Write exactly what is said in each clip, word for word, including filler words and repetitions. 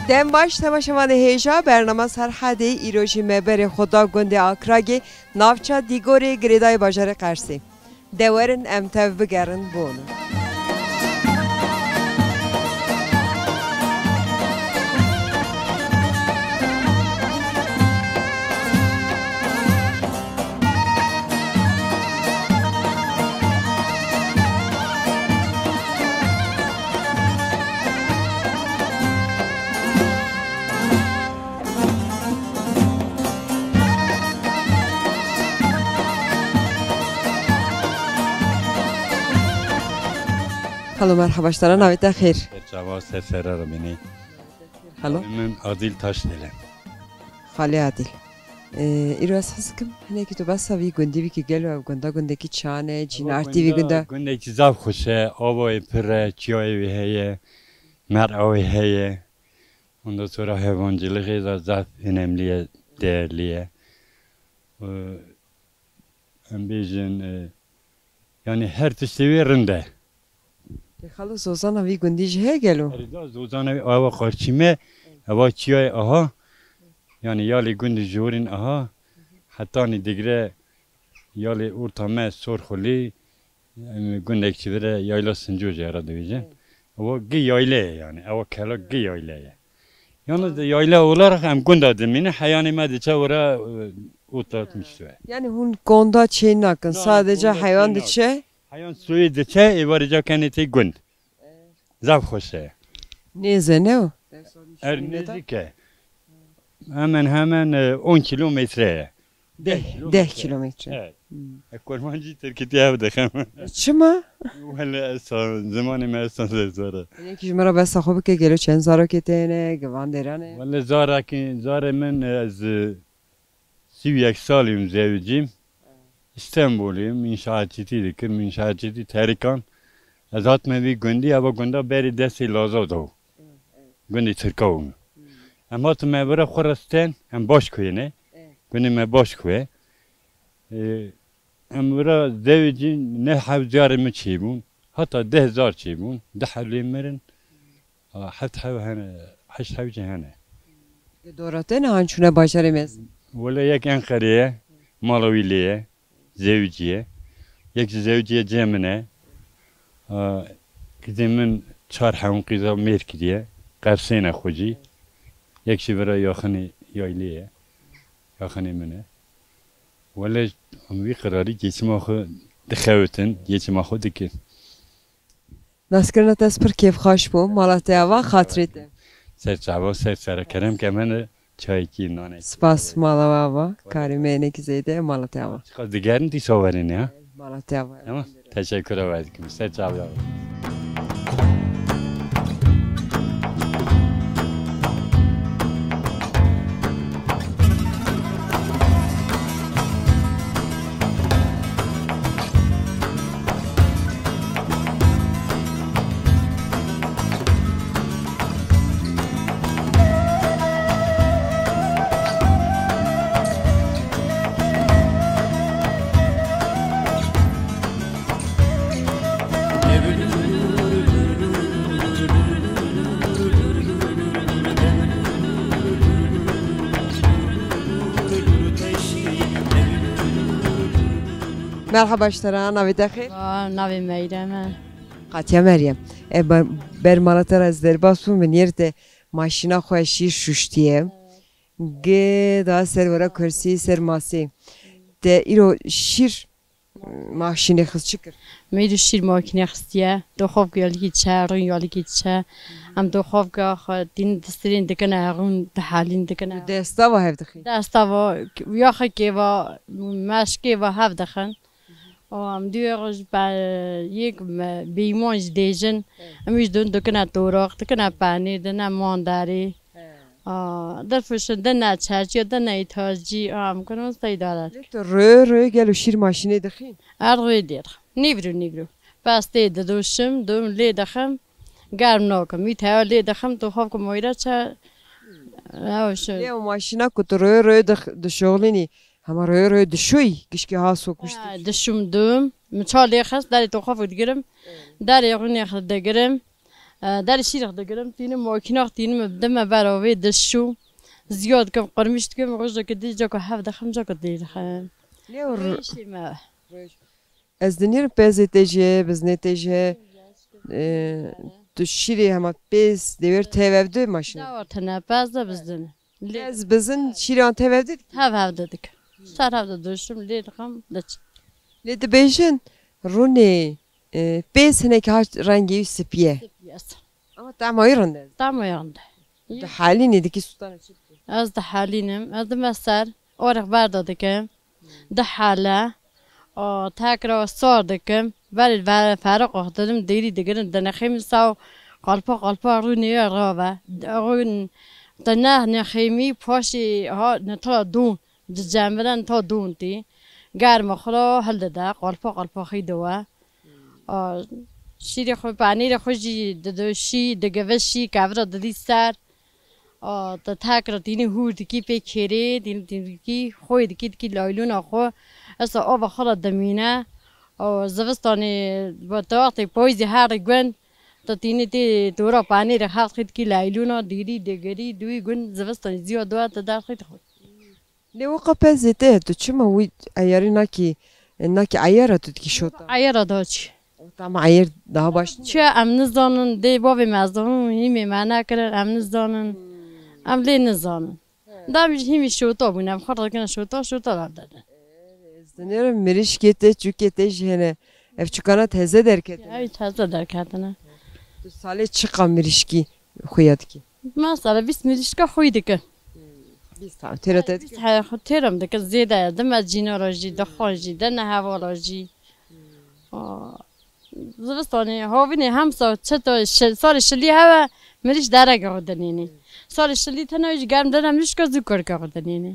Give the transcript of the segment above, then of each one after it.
Dem baş temaşevanê hêja, bernama Serhedê îro jî me berê xwe da gundê Akragê, navça Dîgorê girêdayê bajarê Qersê. De werin em tev bigerin bono. Xalo, merhaba ji te re, navê te xêr? Ser çava, ser sera re bînî. Xalo. Navê min Adil Taşdelen. Xalê Adil. Ee, îro ez hez dikim hinekî tu behsa vî gundî bikî, gelo ev gunda gundekî çan e, cînartî vî gunda? Gundekî zaf xweş e, ava wê pir e, çiyayê wê heye, mer'a wê heye. Ondan sonra hayvancılığı da zaf önemli ye, değerli ye. Ee, em bêjin, e, yani her tiştê wê rind e. Lê xalo, zozana vî gundî jî heye gelo? Erê da, zozana wî ava qarçîme, eva çiyayê aha. Yani yalê gundî jorîn aha. Hetanî digre yalê orta me Sorxulî, em gundek çi vire Yayla Sinco jî herhalde dibêjin. Evet. Ewa gi yayle ye yani. Ewa kela gi yayle ye. Yalnız de yayla olarak em gunda dimîne, heyanê me diçe ora, e, ot altmış suye. Yani hûn konda çê nakin, sadece heyan diçe. Heyan suye diçe, êvarê ca kenê tê gund. Zaf xweş e. Nêz e, ne o? Er nêzîk e. Hemen hemen, e, on kilometre ye. Deh, deh kilometre. Evet. Hmm. E, kurmancî tirkîtî hev dixim. Çima? Wele ez sa-, zimanê me esas zor e. Yekî ji me re behsa xwe bike, gelo çend zarokê te hene, givan dêran e? Wele zarekî, zarê min, e, ez, e, sî û yek salî im zewicîm. Îstanbulî im, înşaatçîtî dikim, înşaatçîtî Terîkan. Ez hatime vî gundî, eva gunda berî destê Laza da. Gundê Tirka bûn. Em hatime vira xwe re sten, em baş kuyê ne. Gundê me baş kuye. Ee, em vira zewicîn ne hev zarê min çêbûn. Heta deh zar çêbûn. Du hev lê mirin. Ha, heft hev hene, heşt hev jî hene. Di dora te ne han çûne bajarê mezin? Wele yek Enqerê ye, mala wî lê ye, zewicî ye. Yek jî zewicî ye cem min e. Ha, kizê min çar hewin qîza mêr kiriye, qersêne xwe jî. Yek jî vira yaxinê yaylê ye, yaxinê min e. Wele em vî qirarî geçima xwe dixewitin, geçima xwe dikin. Naskirina te ez pir kêfxweş bûm. Mala te ava, xatirê te. Ser çava, ser sera, kerem ke min çayekî, nanekî. Spas, mala we ava. Karê me hinekî zêde, mala te ava. Çiqas digerin dîsa werin ya. Mala te ava. Tamam. Teşekkür ava dikim. Ser çava. Merhaba ji te re, navê te xêr? Aa, navê Meyrem e. Qatiya Meryem. E, ber, ber mala te re ez derbas bûm, min yêr te maşîna xwe şîr şuştiye. Gi da ser were kursî, ser masê. Te îro şîr maşînê xist çi kir? Me îro şîr makîne xistiye. Doxovka yalikî diçe, rûn yalikî diçe. Em doxovka xwe tînin distirîn dikine, rûn dihelîn dikine. Tu desta va hev dixî? Desta va, ya xwe kêva, meşkê va hev dixin. Û em duyê roj be-, yek me-, bêyîman jî dêjin. Em jî dun dikine toraq, dikine penîr, dine mandarî. Aa, difişin, dine çerçiya, dine îthalcî, aa, em kirin seydaret. Lê tu rê, rê gelo şîr maşînê dixîn? Er rê dêr. Nîvro, nîvro. Pestê didoşim, dum lê dixim. Germ nakim. Mît heya lê dixim, tu xev ku moyre çe. Ew şi. Lê ew maşîna ku tu rê, rê dix-, dişoxlînî, hema rê, rê dişûyî, gişkî ha so kuştî. Ha, dişûm dum. Min ça lê xist, derê tu xev digirim. Derê rûnê xist digirim. E, derê şîrek digirim, tînim makînak tînim, dime ber avê dişû. Ziya dikim, qirmîş dikim, rojekê dî caka hev dixim, caka dê dixim. Lê ru- Rêşê me. Ez dinêrim pezê te jî, biznê te jî. E, tu şîrê hema pez, dewêr tev ev de maşin. Dawar tene pez de bizdin. Lê Ez bizin şîran tev ev de dikim. Hev hev de dikim. Ser hev de dişim, lê dixim, diç. Lê dibêjin, rûnê, e, pez hinek ha rengê wî sipî ye. Sipî ye. Ama tema wî rind e. Tema wî rind e. Dihelînî dikî, Sultana çi dikî? Ez dihelînim, ez dime ser, orix berda dikim. Dihele, o, tekra sor dikim. Berê ver-, feraq axtirim, dêrî digirin, dinexîmin saw qalpa qalpa rûnê wê rave. Rûn, te ne nexîmî, paşê ha, ne ta dûn, di cemre ne ta dûn tî. Germa xwe re hildide, qalpa qalpa xî diwe. A, şîrê xwe, panîrê xwe jî didoşî, digivişî, kevira didî ser. A, te tekra tînî hûr dikî pê kêrê, tînî, tînî dikî, xwê dikî, dikî laylûna xwe. Esa ava xwe re dimîne. A, zivistanê, bi te wextê payîzê herî gund, te tînî tê tora panîrê xwe dikî laylûna, dîrî, digirî, dûî gund zivistanê ziya dua, te derxî dixwî. Lê weka pezê te, tu çima wî eyarî nakî, nakî eyara tu dikî şota? Eyara da çi? Tam eyer daha baş. Çi em nizanin, dê bavê me zanin, hîmê me nekirin, em nizanin. Em lê nizanin. Dam jî hîmî şota bûn, em xwe dikin şota, şota da dedin. Ez dinêrim mirîşkê te, çûkê te jî hene. Ev çûkana teze derketine. Ew teze derketine. Tu salê çiqa mirîşkî xuya dikî? Mesela bîst mirîşka xwî dikin. Bîst tane. Têra te dikin? He, xwe têra min dikin. Zêde ye. Dime cînara jî, dixwan jî, dine hevala jî. Aa, zivistanê, havînê hem sa çi to şi-, sarê şilî heve, mirîş derege xwe dinênê. Sarê şilî tena jî germ dine mirîşka zû kurke xwe dinênê.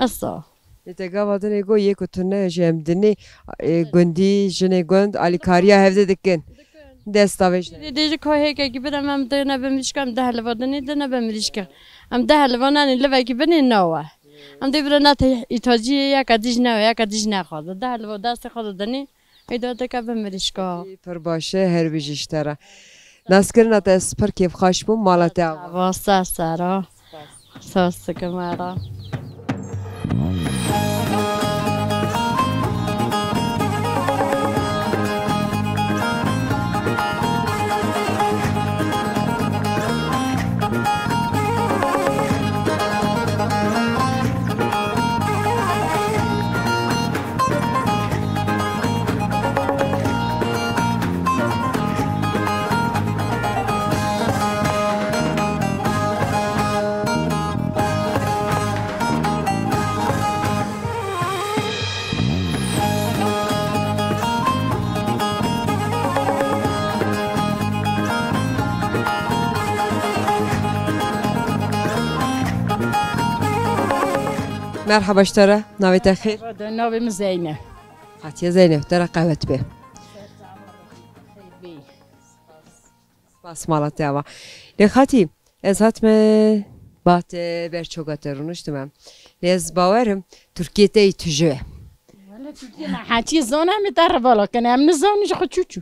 Esa. Lê te gava dinê got, yê ku tu ne jî em dinê, e, gundî, jinê gund, alîkariya hevdê dikin. Dest davêjin. Dê, dê ji ka hêkekî bide, em dê nebe mirîşka, em deh liva dinê, dê nebe mirîşka. Em deh liva nanê, livekî binê nawe. Em dê bide nate îtaciyê, yeka dî ji newe, yeka dî ji nexwaze. Deh liva destê xwe de dinê, êda dike bi mirîşka. Pir baş e, her bijî ji te re. Naskirina te ez pir kêfxweş bûm, mala te ava. Ava ser sera. Spas. Spas dikim we re. Merhaba ji te re, navê te xêr? Navê min Zeynep. Hatiye Zeynep, te re qewet be. Spas, mala te ava. Lê xatî, ez hatime ba te, ber çoka te rûniştime. Lê ez bawerim Tirkiyê te yî tije ye. Wele Tirkiyê me heçî zana em ê te re vala kin. Em nizanin ji xwe çû çû.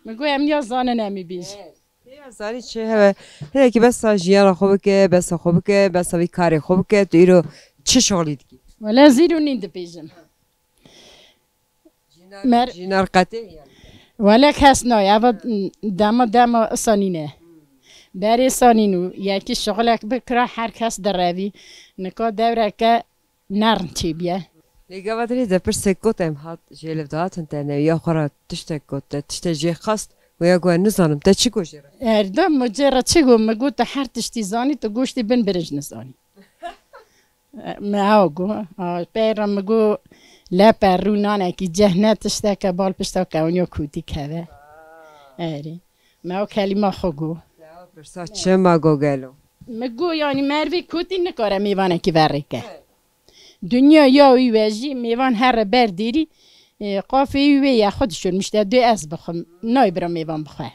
Min got em niya zanin em ê bêjin. Pêya zarî çi heve? Hinekî besa jiyana xwe bike, besa xwe bike, besa vî karê xwe bike. Tu îro çi şixulî dikî? Wele zîro nîn dibêjim. Jînar, Mer- jînar qetê yani. Wele kes nayê. Eva dema, dema isa nîne. Berê isa nîn û yekî şixulek bikira her kes direvî. Nika dewreke nerm çêbiye. Lê gava dirê de pirsek got em hat jê li dahatin te newiya xwe re tiştek got te, tişte jê xast û ya got nizanim te çi got jê re? Erdem, min jê re çi got? Min got tu her tiştî zanî, tu goştê bin birij nizanî. Me ew got, a, pey re min got, lepe rû nanekî ceh ne tişteke bal pişta kewniya kûtî keve. Erê. Me ew kelîma xwe got. Pirsa çima got gelo? Min got, yanî mervê kûtî nikare mêvanekî verêke. Dinya ya wî we jî mêvan here ber dêrî, e, qafê wî wê ye xwe dişirmişte, dê ez bixwim. Nayê bira mêvan bixwe.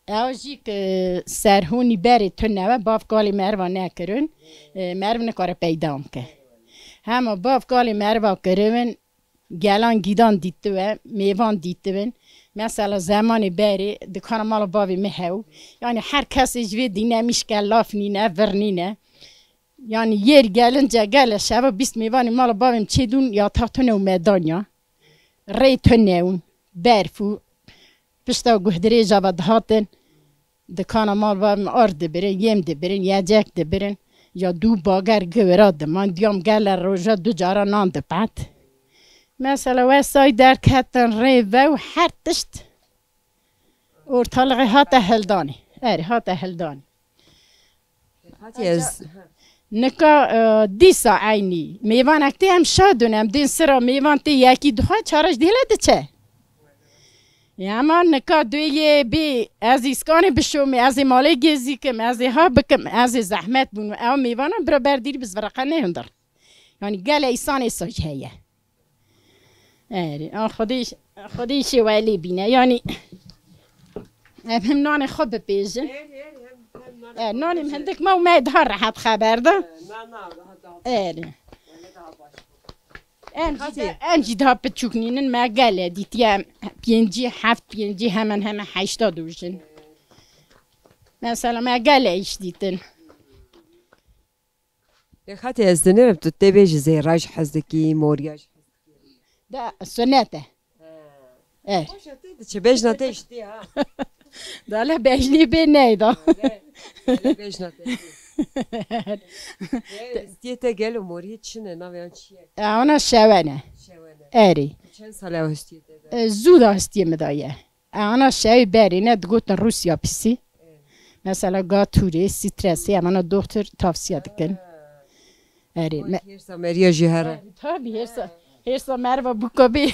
Ew jî ki serhûnî berê tune be, bav kalê meriva nekirin, e, meriv nikare peyda bike. Hema bav kalê meriva kiribin, gelan gîdan dîtibe, mêvan dîtibin, Mesela zemanê berê dikana mala bavê min hew. Yani her kesê ji vê dîne mişke laf nîne, vir nîne. Yani yêr gelince gele şeva bîst mêvanê mala bavê min çêdûn ya ta tune û medanya. Rê tune û berf û pişta guhdirêja ve dihatin. Dikana mal bavê min ar dibirin, yêm dibirin, yecek dibirin. Ya dû bager giwira diman, diyam gele roja du cara nan dipet. Mesela wesay derketin rê ve û her tişt ortalığı hate hildanê. Erê, hate hildanê. Hatiye ez Nika, e, dîsa eynî. Mêvanek tê em şadin, em dên sira mêvan tê yekî duha çaraj dêle diçe. Ya ama nika duyê bê ez îskanê bişomê, ez ê malê gezîkim, ez ê ha bikim, ez ê zehmet bûn. Ew mêvana bira ber dîrî bi zivira qe nehundir. Yani gele îsanê saj heye. Erê, a Xwedê, Xwedê şêwelê bîne. Yani em him nanê xwe bipêjin. E, nanê min hindik ma û me daha rehet xeber da. Erê. Em jî de, em jî daha piçûk nînin, me gele dîtiye pêncî heft, pêncî hemen hemen heşta dojin. Mesela me gele îş dîtin. Lê xetê ez dinêrim tu tê bêjî zêra jî hez dikî, moriya jî hez dikî. Da, sunet e. E. Xweş e, tê diçe bejna te îştî ha. Da le bejnî bê neyda. Le, le bejna te. E, stiyê te gel û moriyê çi ne, navê yan çi ye? E, ana şewene. Şewene. Erê. Çend sal e o stiyê te de? E, zû da stiyê min da ye. Ana şevê berê ne digotin Rûsya pisî. Mesela gaturê, stresê, em ana doktor tavsiye dikin. Erê, me- Hêrsa meriya jî here. Tabii hêrsa, hêrsa merva bûka bê.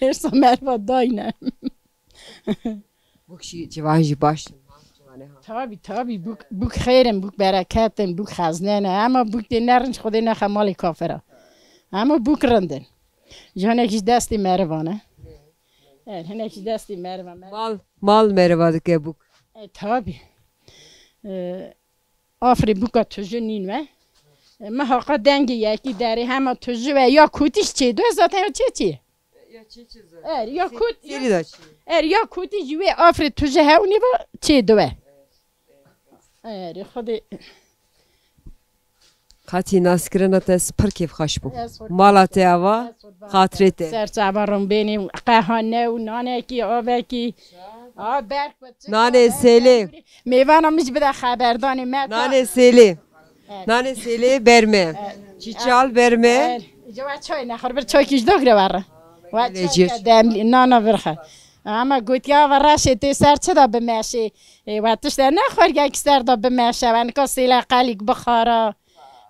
Hêrsa merva dayne. Bûk jî civan jî baş in, ha, civanê ha. Tabii, tabii, bûk, bûk xêr in, bûk bereket in, bûk xezne ne. Ama bûk dê ne rinc Xwedê nexe malê kafira. Ama bûk rind in. Ji hinek jî destê merivan e. Evet, hinek jî destê meriva me. Mal, mal meriva dike bûk. E, tabi. E, afirê bûka tujî nîn we. E, me haqa dengê yekî derê hema tujî we ya kotîş çê due zaten ya çê çê. Ya çê çê zaten. Er, ya Sê-, kot-, sêrî da çê. Er, ya kotî ji wê afirê tujî hewnî va çê due. Erê, Xwedê. Qatî naskirina te pir kêfxweş bû. Ez xwe Mala te ava, ez xwe xatirê te. Ser çava rimbênê, qehane û nanekî, avekî. A, berk ve çi Nanê qehwe, sêlê. Mêvana min jî bide xeberdanê me. Nanê sêlê. Evet. Nanê sêlê ber me. Evet. Çîçal ber me. Evet. Cewa çay ne, xor bir çay kî ji dogre were. Wa Lê çay cî. Ke demlî, nana virxe. Ama gotiya ve reşê tê ser çi da bimeşê. Ê, we tişte nexweriya ki ser da bimeşe, we nika sêle qelîk bixara.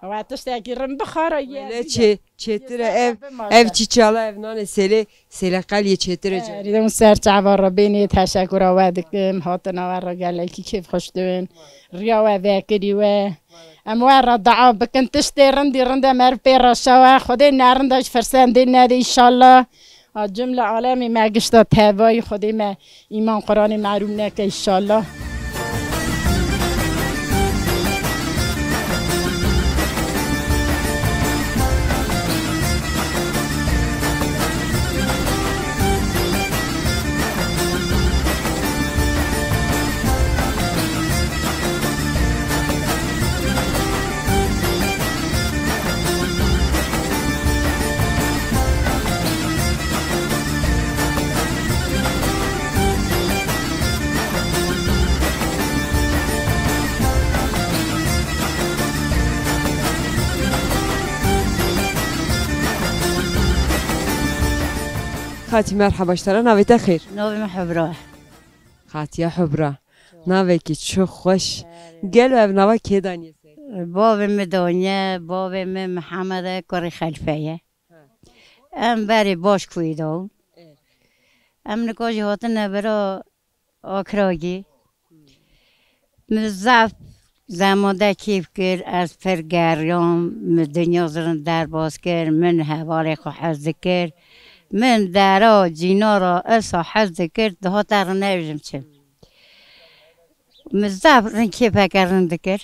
We tiştekî rin bixara ye. Wele çê-, çêtir e ev, ev çîçala, ev nanê sêlê, sêle qeliyê çêtir e. Erî, ser çava re bênê teşekura we dikim. Hatina we re gelekî kêf xweş dibin. Riya we vekirî we. Em we re dua bikin. Tiştê rindî rinde meriv pê re şewe. Xwedê nerinda ji firsendê nede înşallah. A cumle alemê me gişta tevayî Xwedê me îman Quranê mehrûm neke înşallah. Xatî merheba ji te re, navê te xêr? Navê min Hubra. Xatiya Hubra. Navekî çi xweş. Erê. Gelo ev nava kê daniye ser? Bavê min daniye, bavê min Mihemed e, kurê Xelîfe ye. Em berê baş kuyê da. Em nika jî hatine bira Akragî. Min zaf zemande kêf kir, ez pir geriyam, min dinya zirin derbas kir, min hevalê xwe hez dikir. Min dera cînara esa hez dikir, dihate rinevjim çi. Min zaf rin kêfeke rin dikir.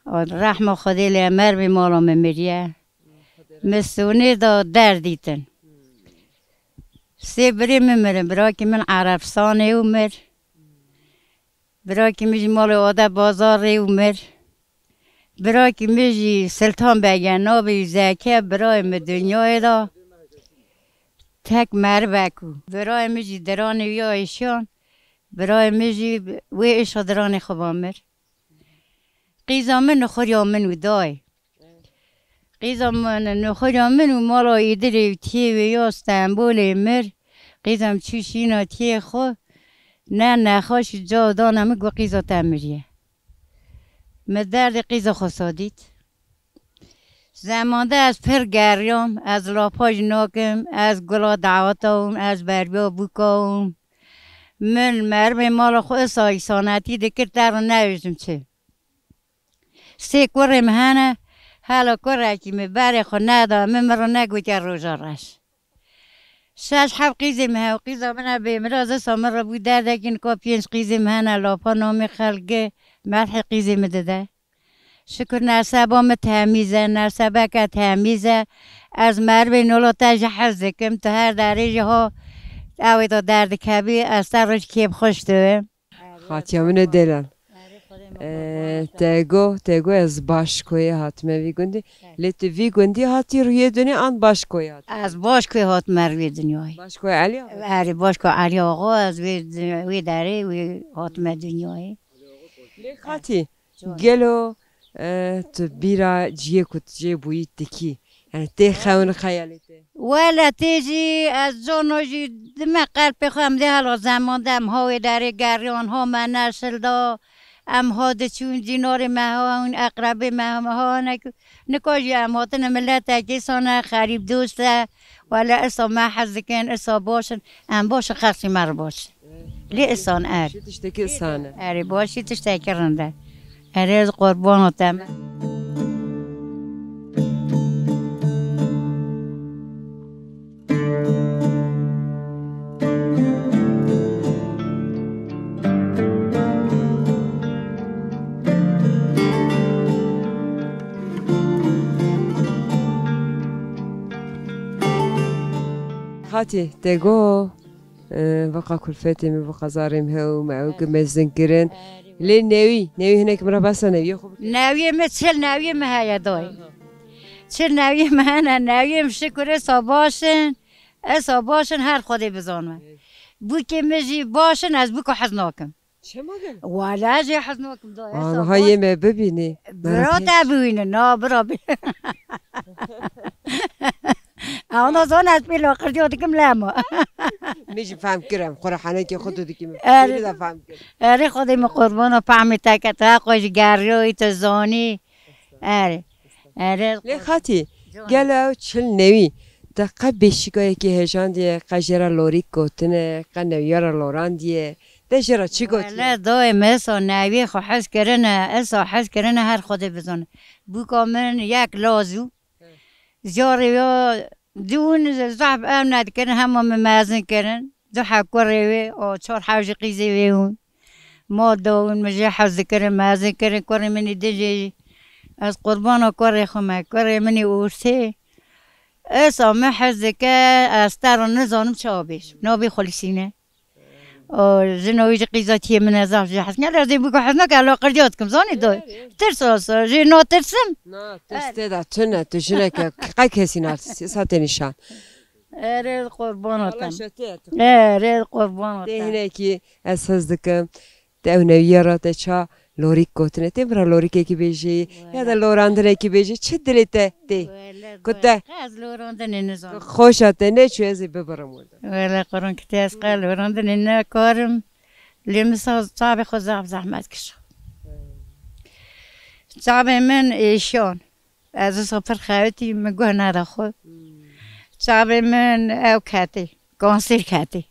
Rehma Xwedê lê emer bê mala min miriye. Min sonê da derdîtin. Sê birê min mirin, birakî min Erefsanê û mir. Birakî min jî malê Ode Bazarê û mir. Birakî min jî Siltan Bege navê wî Zeke, birayê min dinyayê da. Tek merivek û. Birayê min jî diranê wî ya êşiyan. Birayê min jî wê êşa diranê xwe ba mir. Qîza min nixuriya min û dayê. Qîza min, nixuriya min û mala Îdirê û tiyê wê ya Stenbolê mir. Qîza min çû şîna tiyê xwe. Ne nexweşî ca dana min got, "Qîza te miriye." Min derdê qîza xwe sa dît. Zemande ez pir geriyam, ez lapa jî nakim, ez gula daweta wim, ez berbiya bûka wim. Min merivê mala xwe isa îsanetî dikir, te re newêjim çi. Sê kurê min hene, hela kurekî min berê xwe neda min, min re negotiye roja reş. Şeş heb qîzê min hew, qîza min e bêmiraz, isa min re bû derdekî, nika pênc qîzê min hene, lapa namê xelkê, merhê qîzê min dide. Şikir nerseba min temîz e, nersebeke temîz e. Ez merivê nola te jî hez dikim, tu her derê jî ha ew ê de derdikevî, ez te re jî kêfxweş dibim. Xatiya min e delal. Erê, Xwedê min Ee, qurban te got, te got ez Başkoyê hatime vî gundî. Evet. Lê tu vî gundî hatî rûyê dunê an Başkoyê hatî? Ez Başkoyê hatime rûyê dinyayê. Başkoyê Elî Axa? Erê, Başkoyê Elî Axa, ez wê, wê derê wê hatime dinyayê. Lê Xatî, Can. Gelo, e, tu bîra ciyê ku tu jê bûyî dikî? Yani tê xewn xeyalê te? Wele tê jî ez cano jî dime qelpê xwe, em dê hela zeman de em ha wê derê geriyan, ha me neşil da, em ha diçûn cînarê me ha hûn eqrebê me ha, me ha nek-, nika jî em hatine miletekê sane xerîb dost e. Wele isa me hez dikin, isa baş in, em baş in, xelkê me re baş in. Lê isan er. Şî tiştekî isan e. Erê, başî tiştekî rind e. Erê, ez qurbana te me. Xatî, te got, e, veqa kulfetê min, veqa zarê min hew, me ew ki mezin kirin. Lê newî, newî hinek min re behsa newiyê xwe bike. Newiyê min, çil newiyê min heye dayê. Çil newiyê min hene, newiyê min şikir esa baş in, esa baş in her Xwedê bizanme. Bûkê min jî baş in, ez bûka hez nakim. Çima gel? Wala jê hez nakim dayê. Aniha yê me bibînî. Bira te bibîne, na bira bi. Ana zan ez pê laqirdiya dikim lema. Min jî fehm kir em, xwe re henekê xwe tu dikî min. Erê. Bêrî de fehm kir. Erê Xwedê min qurbana pehmê te ke, te xwe ji geriyoyî tu zanî. Erê. Erê. Lê Xatî, gelo ew çil newî te qe bêşîka yekê hêjandiye, qe jê re lorîk gotine, qe newiya re lorandiye, te jê re çi gotiye? Wele dayê min esa newiyê xwe hez kirine, esa hez kirine her Xwedê bizane. Bûka min yek laz û ziyarê ya dûn zehf ew nedikirin, hema min mezin kirin. Du heb kurê wê, o çar heb jî qîzê wê hûn. Mal dawin min jê hez dikirin, mezin kirin, kurê min ê din jê. Ez qurbana kurê xwe me, kurê min ê ortê. Esa min hez dike, ez te re nizanim çawa bêjim. Navê xwe lîsîne. O, jina wî jî qîza tiyê min e, zaf jê hez. Gel ez ê bûka hez nake, laqirdiya dikim, zanî do. Tirs olsa, jê natirsim. Na, tirs tê de tune, tu jineke, qe kesî natirsi, sa tê nîşan. Erê qurbana te. Erê qurbana te. Tê hinekî ez hez dikim. Te ew newiya re te ça lorîk gotine? Tê min re lorîkekî bêjî, ya da lorandinekî bêjî, çi dilê te tê? Wele, ku te ez lorandinê nizanim. Xoşa te neçû ez ê bibirim wilo. Wele, qurban ki te ez qe lorandinê nekarim. Lê min sa çavê xwe zaf zehmet kişa. Çavê min êşiyan. Ez wisa pir xewitî, min guh neda xwe. Çavê min ew ketê, kansêr ketê.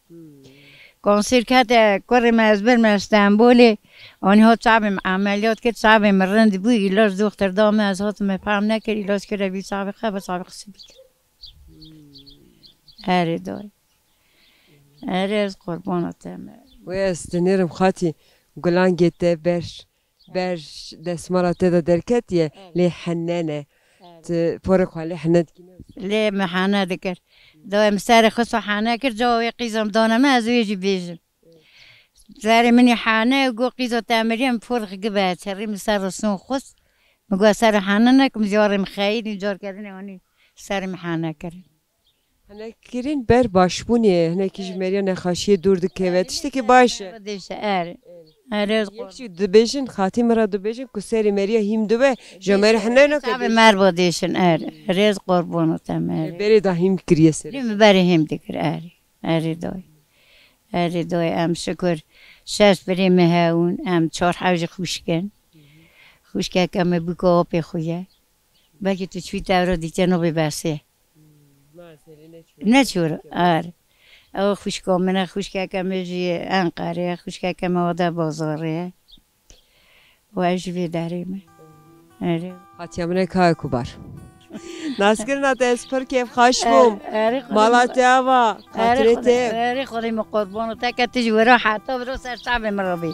Kansêr kete, kurê me ez birme Stenbolê, anî hat çavê min emeliyat kir, çavê min rind bû, îlaç doxtir da min, ez hatime fehm nekir, îlaç kire vî çavê xwe, bi çavê xwe sibî kir. Erê dayê. Erê ez qurbana te me. Wê ez dinêrim Xatî, gulangê te ber. Ber desmala te de derketiye, lê hene ne. tu porê xwe lê hene dikî ne? Lê me hane dikir. Dawê min serê xwe so hane kir, cawa wê qîza min dane me, ez wê jî bêjim. Serê min ê hane, got qîza te miriye, min por xwe gibe, çerrî min ser re son xwest. Min got serê hane nekim, ziwarê min xeyîdî, carkerdinê anî serê min hane kirin. Hene kirin ber başbûnê, hinekî ji meriya nexaşiyê dûr dikeve, tiştekî baş e. Dêşe, er. Erê, Yek jî dibêjin, xatî min re dibêjin ku serê meriya hîm dibe, ji merî hene neke. Çavê mer bo dêşin, er. Rêz qurbana te, mer. Berê da hîm kiriye serê. Lê min berê hîm dikir, er. Erê doy. Erê doy, em şikur şeş birê me hewin, em çar hev jî xwişk in. Xwişkeke me bûka apê xwe ye. Belkî tu çûyî te evro dîteno bê bersê. Neçûr, er. Ew xwişka min e, xwişkeke min jî Enqerê ye, xwişkeke min oda bazarê ye. Û ew jî vê derê me. Erê. Hatiye min e kayê kubar. Naskirina te ez pir kêfxweş bûm. Erê, erê, Mala te ava, xatirê te. Erê, Xwedê min qurban û te ke tu ji wira heta viro ser çavê min re bî.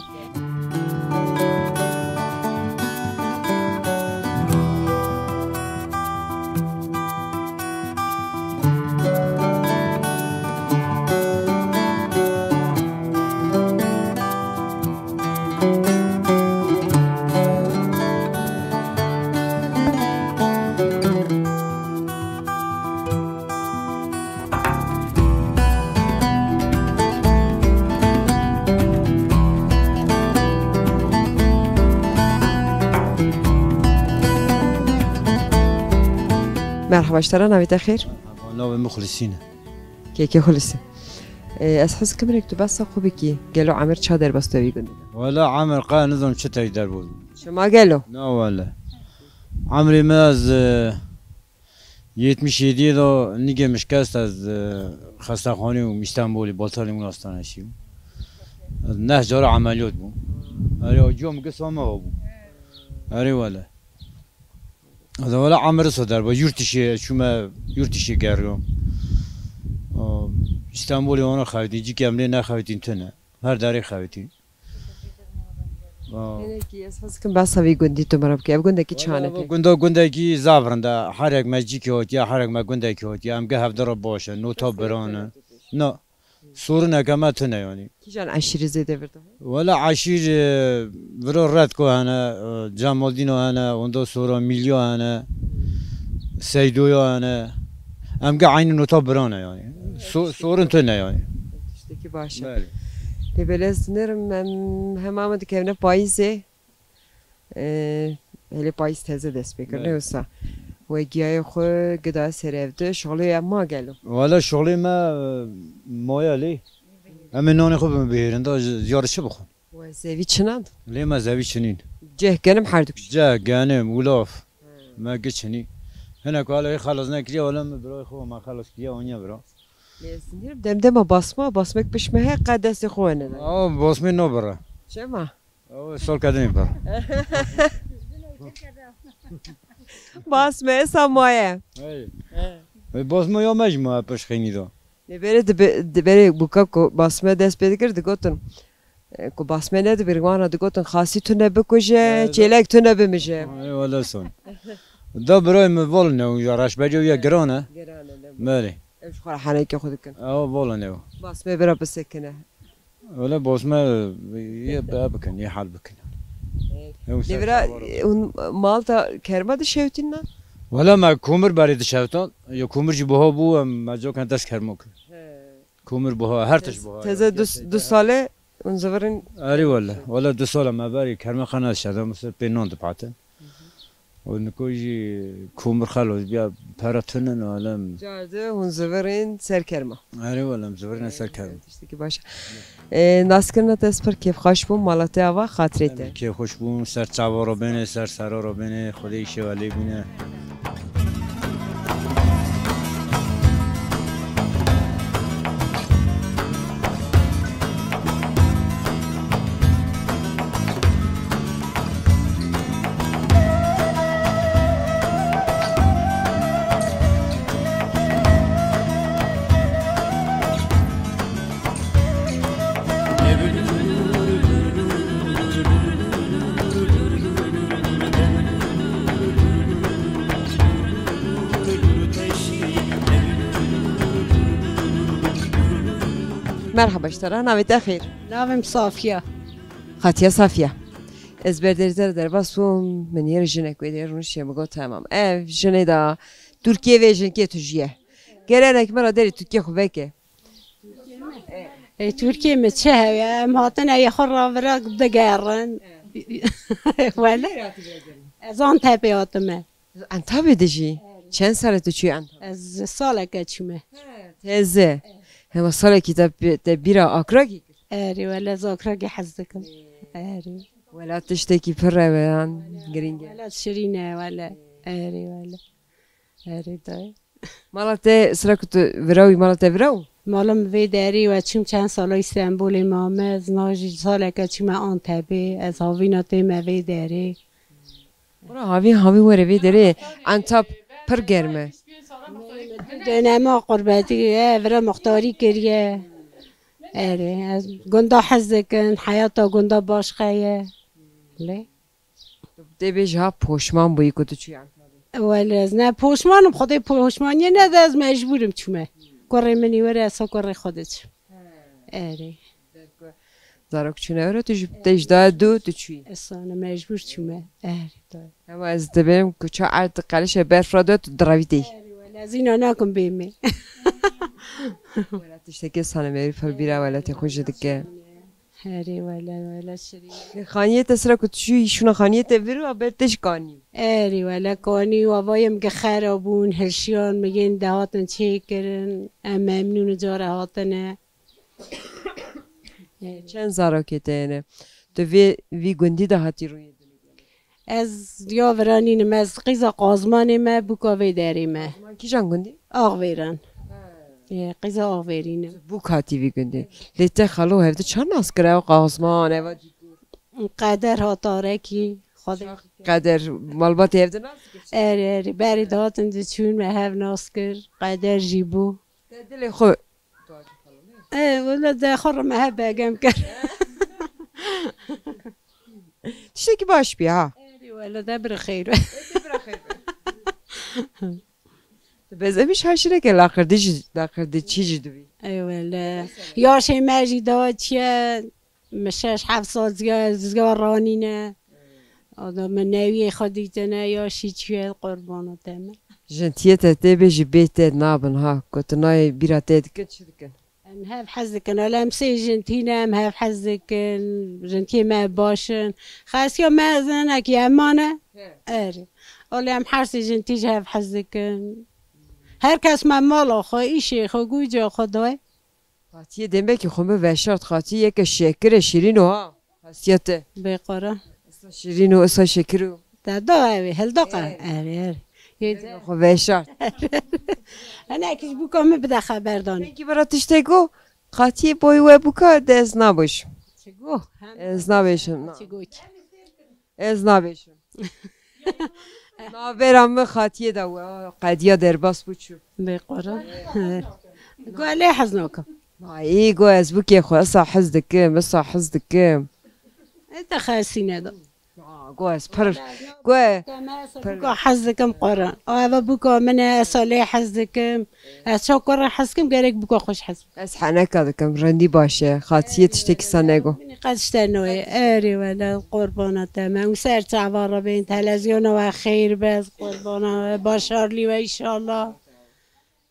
Merhaba, ji te re navê te xêr? Merhaba, navê min Xulîsîn e. Kekê Xulîsî. Ee, ez hez kim rek tu behsa xwe bikî. Gelo emir ça derbas te vî gundî? Wela emir qe nizam çi tey derbas. Şima gelo? Na wele. Emrê me ez, e, yetmiş yedi de nîgê min şikest ez, e, xestexanê û Îstanbulê, Baltalê Mûn Hastanesi bûm. Ez neh cara emeliyat bûm. Erê, aciya min gisa me bû. Erê wele. Ez wele emir so derba, yurt dışı, çûme yurt dışı geriyo. O, Îstanbulê wana xewitî, cîkê em lê nexewitîn tune. Her derê xewitî. Aa. Hinekî ez hez kim behsa vî gundî tu min re bikî. Ev gundekî çanek e? Gunda, gundekî zaf rind e. Herek me cîkê hotiye, herek me gundekî hotiye. Em gi hevdi re baş e. Nota biran e. Na. Soruneke me tune yanî. Kîjan eşîrî zêde vir dihe? Wela eşîr, e, viro Redko hene, e, Cemaldîno hene, ondan sonra Milyo hene, Seydoyo hene. Em gi eynî nota biran e yanî. So-, sorun tune yanî. Tiştekî baş e. Belê. Lê belê ez dinêrim, em hema me dikevine payîzê. Ee, hele payîz teze dest pê kir, ne wisa? We giyayê xwe gida ser ev di, şolê ya ma gelo? Wala şolê me, e, maya lê. Em ê nanê xwe bime bihêrin da, ji-, ziyarê çi bixwin? We zevî çinan? Lê me zevî çinîn. Ceh genim her du kişî? Ceh genim, ulaf. Me gi çinî. Hinek wala ê xelas nekiriye, wala min birayê xwe me xelas kiriye, aniye bira. Lê ez dinêrim dem dema basma, basmek pişt me he, qe destê xwe wene. Aw, basmê no bira. Çema? Ew salke dinê pir. Basme esa maye. Hey. He. Ê, basme ya me jî maye pişt xeynî da. Lê berê dibe-, diberê bûka ku basme dest pê dikir, digotin, e, ku basme nedibir, wana digotin, xasî tune bikuje, çêlek tune bimije. Ê, wele son. Da birayê min volin ew ya reşberî ya giran e. Giran e, ne? Belê. Ew ji xwe re henekê xwe dikin. Ew volin ew. Basmê bira bisekine. Wele bosme yê be bikin, yê hal bikin. Ew ser Devra çawa re. Hûn mal da kerma dişewtîn na? Wele me komir berê dişewtan. Ya komir jî buha bû, em me cokan dest kermo kir. He. Komir buha, her tişt buha. Teze du, du sale hûn zivirin. Erê wele. Wele du sale me berê kerma xana dişewtan, mesela pê nan dipatin. Û niko jî komir xelos biya, pere tune ne, alem. Cardi hûn zivirên ser kerma. Erê wele, em zivirên ser kerma. Tiştekî baş e. Ee, naskirina te ez pir kêfxweş bûm, mala te ava, xatirê te. Kêfxweş bûm, ser çava re bêne, ser sera re bêne, Xwedê îşê we lê bîne. Merhaba ji te re, navê te xêr? Navê min Safiye. Xatiya Safiye. Ez berderî te re derbas bûm, min yê jinek wê dê rûniştiye, min got, "Temam. Ev jinê da Tirkiyê vê jinkê tu jiye. Gere hinek min re derê Tirkiyê xwe veke." Ê, Tirkiyê me çi heye? Em hatine yê xwe re vira digerin. Wele. Ez Antepê hatime. Entabê dijî? Çend sal e tu çûyî Entabê? Ez saleke çûme. He, teze. Hema salekî te, te bîra Akrakî kir? Erê, wele ez Akrakî hez dikim. Erê. Welat tiştekî pir rewe yan girîng e. Welat şirîn e, wele. Erê, wele. Erê, dayê. Mala te, sira ku tu vira wî, mala te vira û? Mala min vê derê we çûm, çend sala Îstenbulê mame, ez na jî saleke çûme Antepê, ez havîna tê me vê derê. Wala havî, havî were vê derê, Antep pir germ e. Dönema qurbetî, e, vira muxtarî kiriye. Erê, ez gunda hez dikin, heyata gunda başqa ye. Lê? Tu dê bêjî ha poşman bûyî ku tu çûyî Ankara'yê? Wele ez ne poşman im, Xwedê poşmaniyê nede, ez mecbûr im çûme. Kurê min î were, ez kurê xwe diçim. Erê. Zarok çûne were, tu ji te ji daya du tu çûyî. Esane mecbûr çûme. Erê, dayê. Hema ez dibêm ku ça erd qelişe berf re de tu direvî tê. Erê, wele ez îna nakim bêmê. Wele tiştekê sane merî pir bîra welatê xwe jî dike. Herê wele, wele şirîn. Xaniyê te sira ku tu çûyî, şûna xaniyê te vir û a ber te jî kanî. Erê wele kanî û avayê min ge xera bûn, hilşiyan, min yên de hatin çêkirin. Em memnûn û cara hatine. Çend zarokê te hene? Tu vê, vî gundî de hatî rûyê? Ez ya vira nînim, ez qîza Qazmanê me, bûka vê derê me. Qazman kîjan gundî? Axvêran. Ha. Ê, qîza Axvêrî ne. Bûk hatî vî gundî. Lê te xalo hevdi çar nas kir, ew Qazman, eva dîkur. Qeder hat arekî, Xwedê. Qeder, malbatê hevdi nas dikir? Erê, erê, berê dihatin diçûn me hev nas kir, Qeder jî bû. Te dilê xwe. E, wele de xwe re me hev begem kir. Tiştekî baş bî ha. Erê wele de bira xeyr be. Ê, bira xeyr be. Tu bezemîş ha şireke laqir dî jî, laqir dî çî jî dibî. Ê wele. Yaşê me jî da çiye, min şeş heft sal zga, zga ranîne. Ada min newiyê xwe dîtine, yaşî çiye, qurbana te me. Jintiyê te tê bê jî bê te nabin ha, ku tu nayê bîra te dikin, çi dikin? Em hev hez dikin. Wele em sê jin tîne, em hev hez dikin. Jin tî me baş in. Xesiya me zinekî em mane. He. Erê. Wele em her sê jin tî ji hev hez dikin. Her kes me mala xwe, îşê xwe, gûca xwe dayê. Xatiyê demekî xwe min veşart. Xatiyê yeke şekir e, şirîn o ha. Xasiya te. Bê qara. Isa şirîn û isa şekir û. Te da ev ê, hilda qe. Erê. Erê, erê. Yê de. Xwe veşart. Hene ki ji bûka min bide xeberdanê. Peki bira tiştek go, qatiyê boy we bûka de ez nabêjim. Çi go? Ez nabêjim, na. Çi go ki? Ez nabêjim. Navbera min xatiyê de we, qediya derbas bû çû. Bê qara. Go lê hez nakim. Vay, go ez bûkê xwe, esa hez dikim, esa hez dikim. E te xesîne de. Aa, go ez pir, go e, pir. Bûka hez dikim qara. A, eva bûka min e, esa lê hez dikim. Ez çawa kurê hez dikim, gerek bûka xwe jî hez bikim. Ez heneka dikim, rindî baş e. Xatiyê tiştekî sa nego. Min qet ji te nayê. Erê wele, qurbana te me. Û ser çava re bên, televizyona we xeyr be, qurbana we, başarlî we înşallah.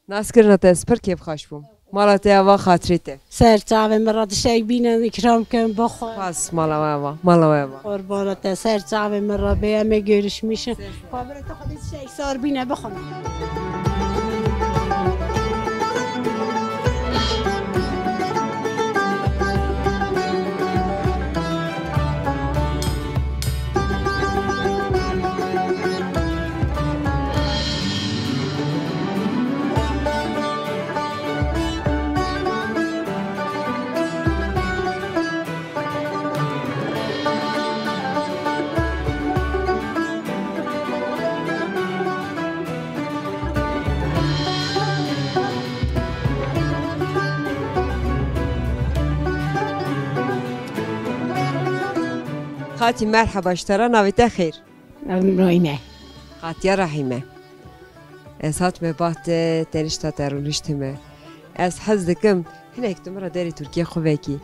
Naskirina te ez pir kêfxweş bûm. Mala te ava xatirê te. Ser çavê min re tiştek bîne, îkram kin, bixwe. Spas, mala we ava, mala we ava. Qurbana te, ser çavê min re bê, em ê görüşmîşin. Xwebirê te Xwedê tiştek sar bîne, bixwe. Xatî, merheba ji te re, navê te xêr? Navê min Rahîm e. Xatiya Rahîm e. Ez hatime ba te, tenişta te rûniştime. Ez hez dikim hinek tu min re derê Tirkiyê xwe vekî.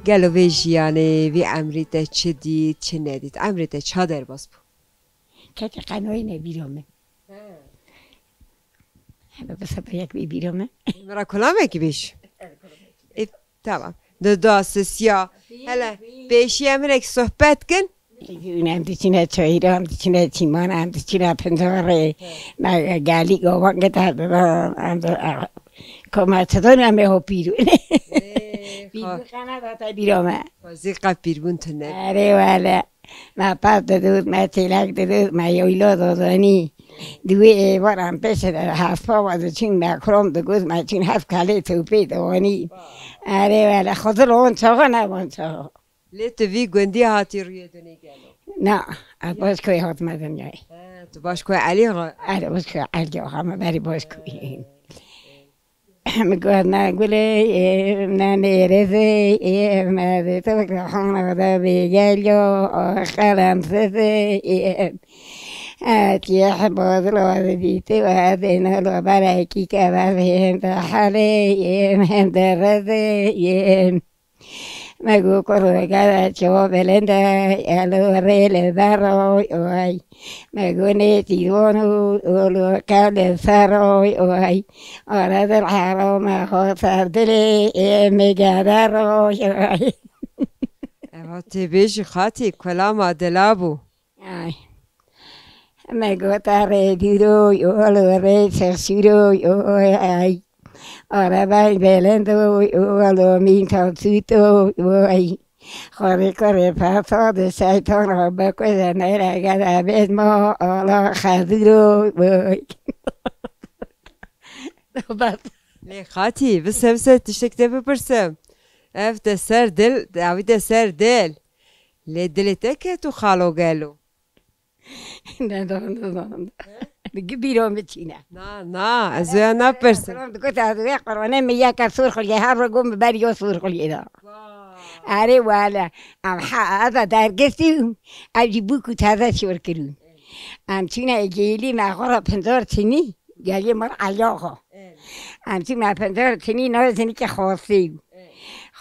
Gelo vê jiyanê, vî emrê te çi dît, çi nedît? Emrê te ça derbas bû? Keke qenoyê ne bîro min. He. Hebe bi seba yek bî bîro min. Min re kulamekî bêj. E, tamam. Di da sisiya. Hele pêşiya min ek sohbet kin. Em diçine çayîra, em diçine çîmana, em diçine pincarê. Me gelî gavan gita didan, em di, koma çidon em ê ho pîr bûn. Pîr bû qena da te bîra me. Xwezî qe pîrbûn tune. Erê wele. Me pap didût, me çêlek didût, me yoylo dodonî. Di wê êvaran pêşe de hespa ve diçûn me krom digot, me çûn heft kalê topê diwanî. Erê wele, xwe dil on çaxa ne van çaxa. Lê tu vî gundî hatî rûyê dinê gelo? Na, ez Başkoyê hatime dinyayê. He, tu Başkoyê Elî re? Erê, Başkoyê Elî, ha me berî Başkoyê. Min got, ne gulê, ne mêrezê, me dê tu hana de bê gelo, qelem sizê. Etiyeh bazilo dîtê ve dêne lo berekî keve hem de helê, hem de rezê. Me got, kurê gele ço belende, elo rê li beroy oy. Me got, nê tîvon û olo kele seroy oy. Ara dil hero me xo ser dilê, ê me gele roy oy. Eva tê bêjî xatî, kulama dila bû. Ay. Me gota rê dîroy, olo rê sexsîroy oy. Arabay belendo, olo min tansûto oy. Xorê xorê pasa de şeytan ra bekuze nere gada bezma ala xeziro oy. Bas. Lê xatî, vise vise tiştek te bipirsim. Ev te ser dil, dawî te ser dil. Lê dilê te keto xalo gelo? Ne, ne, ne, ne. Digi bîro min çîne. Na, na, ez wê napirsim. Qur'an digot, ez wê Qur'anê min yeke Sûrxuliyê, her ro got min ber yo Sûrxuliyê da. Vay. Erê wele, em ha, ez de dergestî, ev jî bûk û teze şor kirî. Em çûne gêlî me xwe re pincar çinî, gelî mir Elî Axa. Evet. Em çû me pincar çinî navê zinikê Xasê. Evet.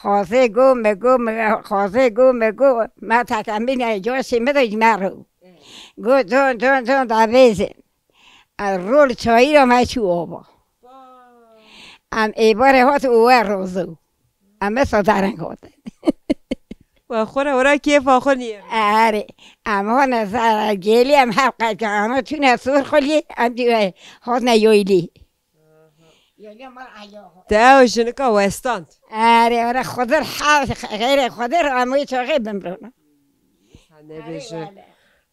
Xasê go, me go, me, Xasê go, me go, me tetemîne coşê me de ji me re. Go, con, con, con, da bêze. Ez rol çayîra me çû ava. Vay. Em êvarê hat û we rozo. Em ê sazarên gotin. Wa xwe re were kêfa xwe niyê. Erê. Em hone sara gelî, em her qeçana çûne Sûrxulî, em dî hotne yoylî. Yoylî mal ayo. Te ew jinika westand. Erê, were Xwedê ha, xeyrê Xwedê, em wê çaxê bimrona. Ha, nebêje. Erê, wele.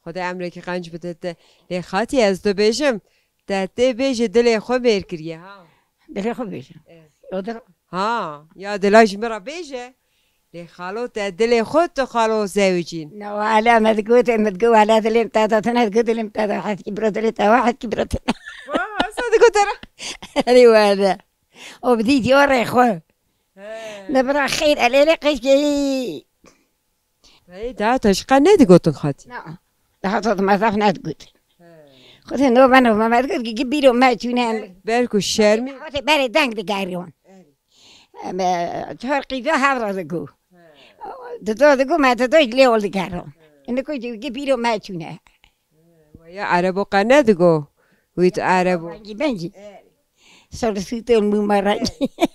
Xwedê emrekî qenc bide te. Lê xatî ez dibêjim, te tê bêjî dilê xwe mêr kiriye, ha? Dilê xwe bêje. Evet. O dil- Ha, ya dila ji min re bêje. Lê xalo te dilê xwe tu xalo zewicîn. Na wele me digot, me digot wele dilê te de tine, digot dilê te de hetkî biro dilê te wa hetkî biro tine. Wa, esa digot te re? Erê wele. O bidî diyo rê xwe. He. Ne bira xeyr elêlê qeşkeyî. Hey, daha te ji qe nedigotin xatî? Na. Daha te me zaf nedigot. He. Xwedê no beno me, me digot ki bîro me çûne. Ber ku şermî. Xwedê berê deng digeriyon. Erê. Em, e, çar qîza hev re digo. He. Dido digo me dido lê ol digero. He. Indi ku gi bîro me çûne. He, ya Erebo qe nedigo. Wît Erebo. Bengî bengî. He. Sol sîte ol mûma rengî. He.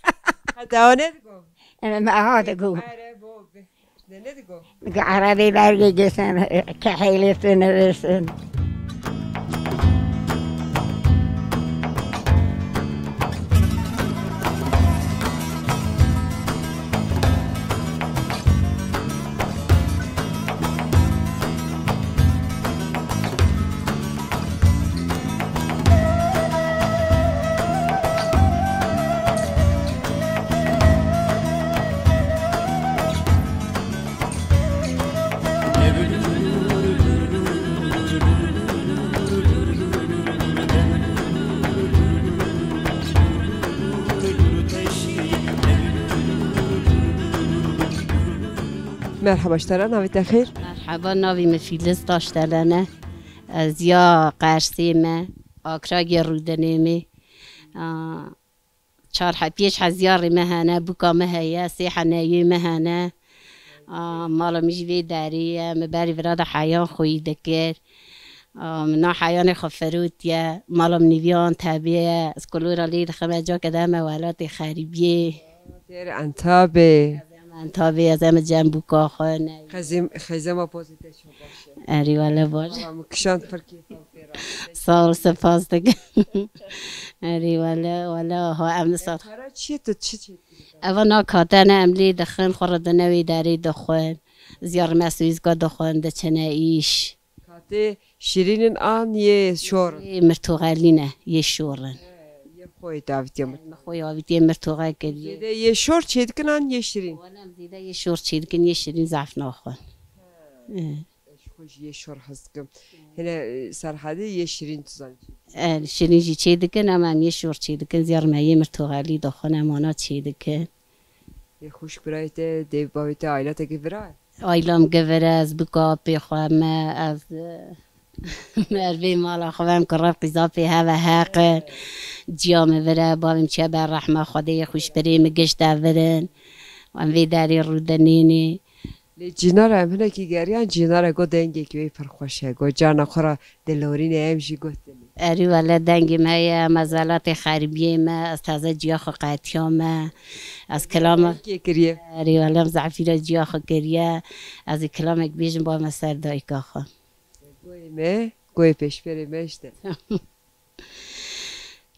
Heta o nedigo. Em, me aha digo. Erebo be. Ne, ne digo? Digo Erebê bergê gisin, kehêlê tu nivîsin. Merhaba ji te re, navê te xêr? Merhaba, navê min Fîliz Taşdelen e. Ez ya Qersê me, Akragê Rûdinê me. Aa, Çar he-, pênc hezyarê me hene, bûka me heye, sê heneyê me hene. A, mala min jî vê derê ye, min berî vira de heyan xweyî dikir. A, min na heyanê xwe firotiye, mala min nîviya Entebê ye, ez kolora lê dixim, ez cake de me welatê xerîbiyê. Têr Entabê. Ez em Entabê, ez em cem bûka xwe ne. Xezim-, xezema pozî te çok baş e. Erê wele baş. Valla min kişand pir kêfa pê re. Sağ ol, spas dikim. Erê wele, wele ha em sat. Para çi tu çi çi? Eva na katene em lê dixin, xwe re dine wê derê dixwin. Ziyar me suyizga dixwin, diçine îş. Katê şirînin an yê şor? Yê mirtoxelî ne, yê şor in. Yê xwe davîtiye mir. Me xwe avîtiye mirtoxe kiriye. Zêde yê şor çêdikin an yê şirîn? Wala em zêde yê şor çêdikin, yê şirîn zaf naxwin. Ji xwe jî yê şor hez dikim. Hine, e, Serhedê yê şirîn tu zanî çi? E, şirîn jî çêdikin, ama em yê şor çêdikin, ziyar me yê mirtoxelî dixwin, em wana çêdikin. Yê xwişk birayê te, dê bavê te, aîla te givira? Aîlam givire, ez bûka apê xwe me, ez, e, mervê mala xwe em kira qîza pê heve heqin. Ciya min vire, bavê min çiye ber rehma Xwedê, yê xwişk birê min giş de virin. Em vê derê rûdinînê. Lê cînara em hinekî geriyan, cînara got dengekî wê pir xweş e. Got carna xwe re dilorîne em jî got dinê. Erî wele dengê me ye, em ez welatê xerîbiyê me, ez teze ciya xwe qetiyame. Ez kilama Kê kiriye? Erî wele em zehfîra ciya xwe kiriye. Ez ê kilamek bêjim ba me ser dayika xwe. Goyê me, goyê pêşberê me işte.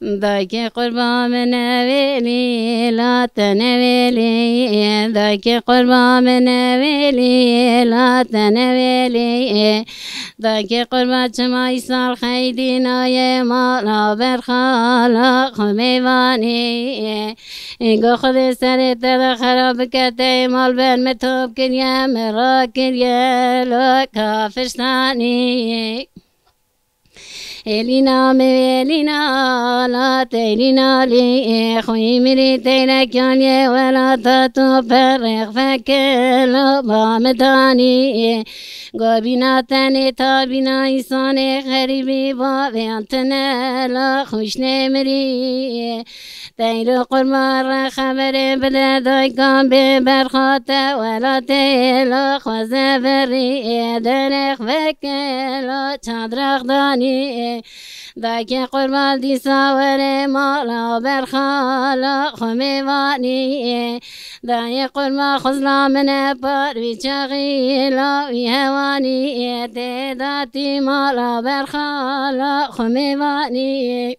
Dayke qurba min nevêlî, la te nevêlî. Dayke qurba min nevêlî, la te nevêlî. Dayke qurba çima îsal xeydî nayê mala berxala xwe mêvanî. Go Xwedê serê te de xera bike, te mal ber me top kiriye, me rakiriye, lo kafirstanî. Elîna me elîna, la teylîna lê, xwî mirî teylekan yê welata tu perrex veke, la ba me danî. Gobîna tenê tabîna însanê xerîbî bavê tine, la xwişnê mirî. Teylo qurban re xeberê bide, daykan bê berxate welatê, lo xweze verî derêx veke, lo çadrax danî. Dayke qurban dîsa were mala berxala xwe mêvanî. Dayê qurban xuzla min e par wî çaxî, lo wî hewanî. Tê datî mala berxala xwe mêvanî.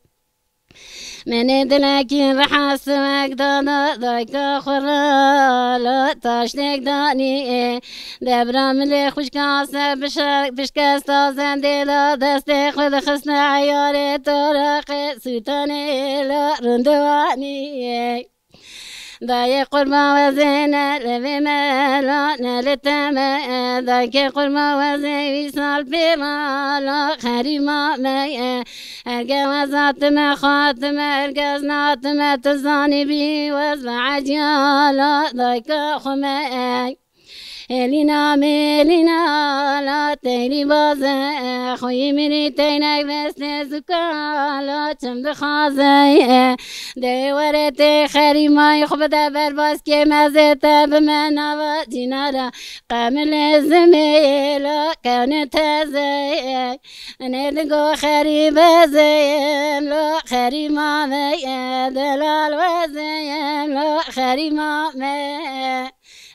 Menê dilekî reha siwek dana dayka xwe re, la taştek danî. Debra milê xwişka se bişe-, bişkesta zendê da, destê xwe dixistine eyarê toraqê sûtanê, la rindewanî. Dayê qurban wezê ne li vê me, la ne li te me. Dayê qurban wezê wî sal pê ma, la xerîma me. Erge weza tu me, xwa tu me, erge zna tu me, tu zanî bî wez ve eciya, la dayka xwe me. Elîna me, elîna, la teyrî baze, xwî mirî teynek veste zûka, la çim dixwaze. Dê were tê xerîmayî xwe bide ber baskê mezê te, bi me nava cînara qemilê zimê, la kewne teze. Nê digo xerîbe zeyem, la xerîma me, delal wezeyem, la xerîma me.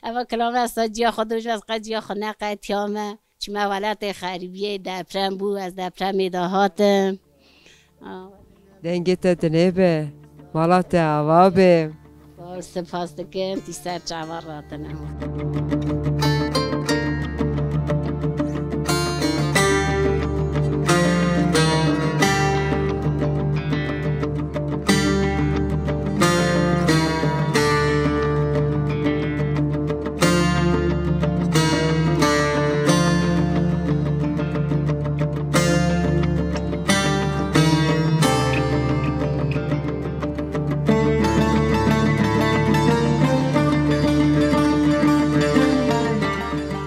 Eva kilame ez te ciya xwe doj, ez qe ciya xwe neqetiyame. Çime welatê xerîbiyê deprem bû, ez depremê de hatim. Dengê te dinê be, mala te ava be. Spas dikim, tî ser çava ratine.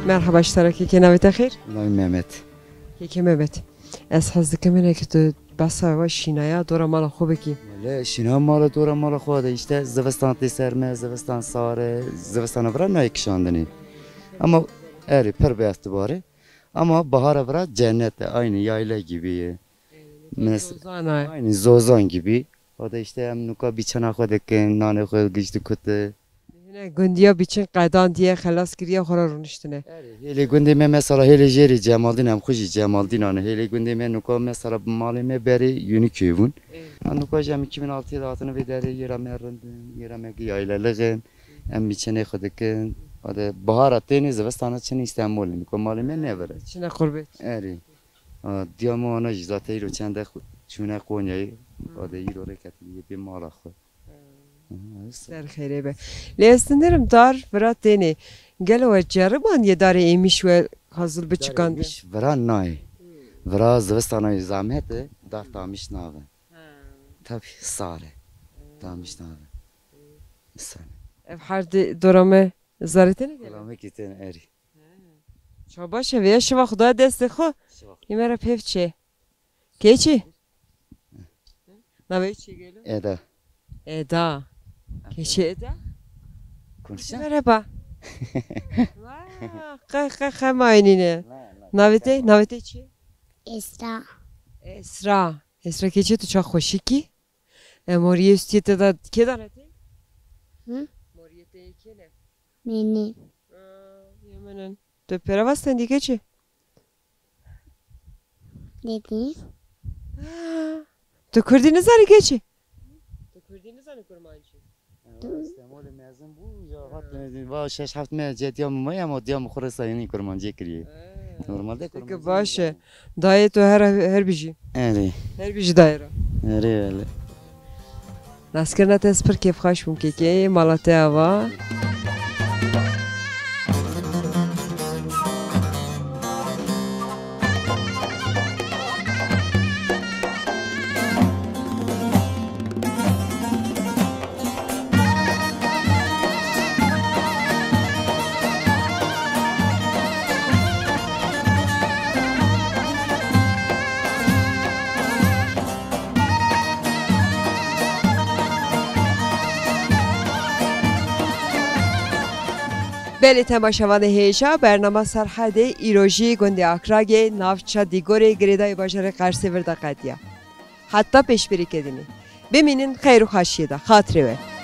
Merhaba, ji te re kekê, navê te xêr? Navê Mehmet. Kekê Mehmet, ez hez dikim hinekî tu behsa we şînaya dora mala xwe bikî. E, şîna mala dora mala xwe de işte zivistan tê ser me, zivistan sare, zivistana vira nayê kişandinê. Ama erê pir bi etibarê. Ama bahara vira cennet e, aynı yayla gibi. Mes- Zozan e. Aynı zozan gibi. O da işte em nuka biçena xwe dikin, nanê xwe giş dikute. Hine gundiya biçin qedan diye xelas kiriye xwe ra rûniştine. Erê, hêlê gundê me mesela hêlê jêrê Cemaldîn em xwe jî Cemaldînan e. Hêlê gundê me nuka mesela bi malê me berê Yûnîkê bûn. Ê. Ha, nuka jî em iki bin altı de hatine vê derê yêra me rindin, yêra me gi yaylelixin. Em biçinê xwe dikin. Ade bahara tênê zivistana çin Îstanbulê. Nuka malê me nevire. Çine qurbet. Erê. Ha, diya me ana jî zaten îro çende xwe-, çûne Konyayê. Ade îro rêketî yê pê mala xwe. Ser xêrê be. Lê ez dinirim dar vira tênê. Gelo we ceribandiye darê êmîş we hazir biçikandiye? Êmîş vira nayê. Vira zivistana zahmet e, dar tamiş nabe. Tabii sare. Tamiş nabe. Sare. Ev her di dora me zerê têne gelo? Kulamekî têne erî. Ça baş e, vêya şiva Xwedaya destê xwe. Şiva. Hî me re pêv çê. Keçî? Navê çi gelo? Eda. Eda. Keçî Eda? Konuşa? Merhaba. Vah, qe, qe, qe maynîne. Navê te, navê te çi? Esra. Esra. Esra keçê tu ça xweşikî? E, moriyê stiyê te da kê da ne te? Hı? Moriyê te kê ne? Meni. Aa, yemenen. Tu pera va stendî keçî? Dedî. Ha. Tu kurdî nizanî keçî? Tu kurdî nizanî kurmancî? Stemolê mezin bû, ya hat, va şeş heft me cediya min maye ama diya min xwe resa yenî kurmancê kiriye. Normalde kurmancê baş e. Dayê tu her, her bijî. Erê. Her bijî dayê ra. Erê, erê. Naskirina te ez pir kêfxweş bûm kekê, mala te ava. Belê temaşevanê hêja, bernama Serhedê îrojî gundê Akragê, navça Dîgorê, girêdayê bajarê Qersê vir de qediya. Heta pêşbirîkê dinê. Bimînin xeyr û xweşiyê de. Xatirê we.